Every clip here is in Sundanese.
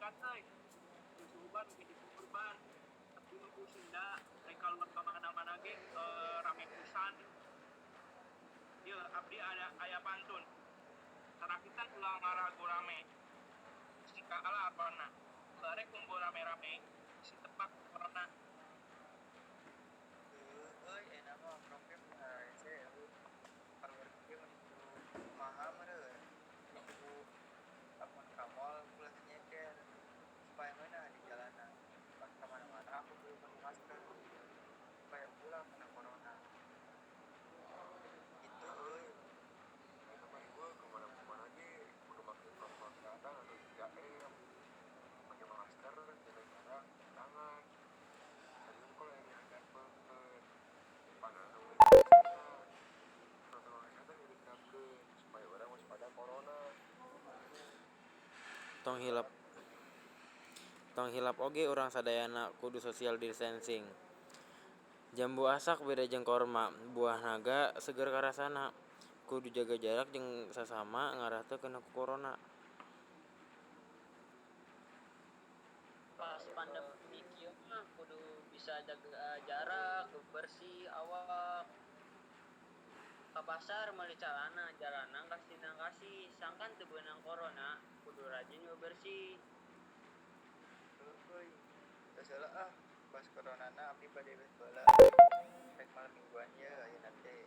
meningkat euy. Susuban jadi kurban. Tapi nu Sunda rek kaluar ka mana-mana ge rame pisan. Ieu abdi ada aya pantun. Sarakitan ulah ngarago rame. Si kaala apana? Barek kumpul rame-rame si tepak corona. Euy, enak mah program hese euy. Keluar ge mun kumaha meureun. Ku lamun ka mall ulah nyeker supaya meunah di jalanan. Pas ka mana-mana aku kudu pakai masker supaya ulah kena corona. Gitu euy. Kamari gua kemana-mana ge kudu make protokol kesehatan atau 3M. Pakai masker, jaga jarak, cuci tangan. Tadi kalau yang diajarkeun panana protokol kesehatan diterapkeun supaya orang waspada corona. Tong hilap oge urang sadayana kudu social distancing. Jambu asak beda jeung korma, buah naga seger karasana. Kudu jaga jarak jeung sasama ngarah teu kena ku corona. Pas pandemi kieu mah kudu bisa jaga jarak, bersih awak. Ka pasar meuli calana, jalanna kasih kasih, sangkan teu beunang corona, kudu rajin bebersih. Euy, geus heula ah, pas coronana abdi bade geus baheula. Rek malam mingguan ye ayeuna teh.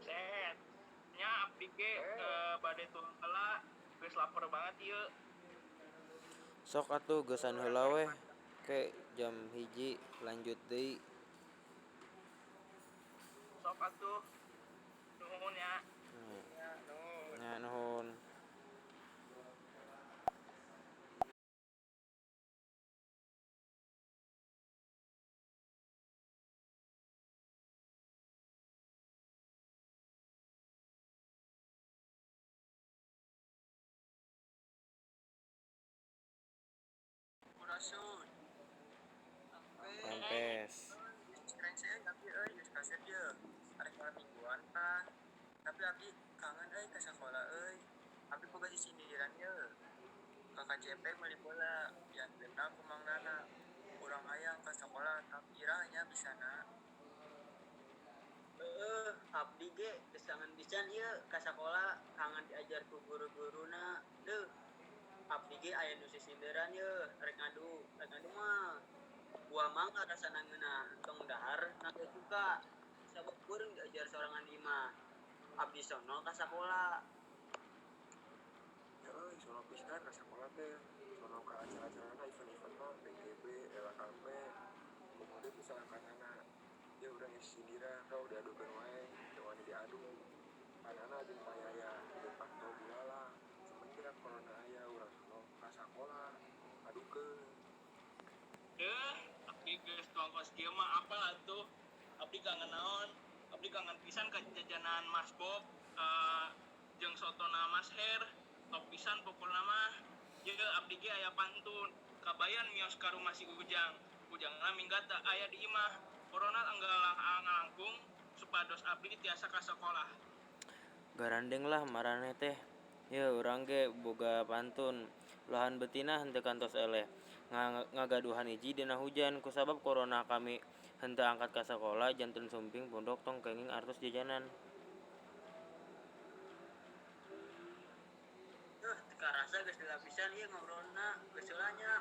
Set. Nya abdi ge bade tuang heula, geus lapar banget ieu. Sok atuh geusan heula weh. Ke jam 1 lanjut deui. Sok atuh. Nuhun ya. Ya, nuhun. Nya nuhun. Sampurasun. Rampes. Keren sih abdi euy, geus kasep ye. Arek malam mingguan kan. Tapi abdi kangen euy ka sakola euy. Abdi boga sisindiran ye. Ka KCP meuli bola, dianteurna ku Mang Nana. Urang hayang ka sakola tapi iraha nya bisana. Heeh, abdi ge geus kangen pisan ieu ka sakola, kangen diajar ku guru-guruna. Deuh, abdi ge aya nu sisindiran ye, rek ngadu mah. Buah mangga rasana ngeunah, tong dahar naga cuka. Sabab beureum diajar sorangan di imah. Abdi sono ka sakola. Ya euy, sono pisan ka sakola teh. Sono ka acara-acarana event-eventna PGB, LKP, komo deui bisa angkatanna. Ya urang geus sindiran, rau diadukeun wae, teu wani diadu. Panana jeung payaya jeung pantau bulala. Semenjak corona aya urang sono ka sakola adukeun. Deuh, abdi geus tuang kos kieu mah apal atuh. Abdi kangen naon? Abdi kangen pisan ka jajanan Mas Bob, jeung sotona Mas Her, top pisan pokona mah. Ye abdi ge aya pantun. Kabayan mios ka rumah si Ujang. Ujangna minggat teu aya di imah. Corona anggalang ngalangkung supados abdi tiasa ka sakolah. Garandeng lah maraneh teh. Ye urang ge boga pantun. Lohan betina henteu kantos eleh. Ngagaduhan hiji dina hujan. Kusabab corona kami henteu angkat ka sakola janten sumping pondok tong kenging artos jajanan. Duh, teu karasa geus lila pisan ieu ngobrolna. Geus heula nya.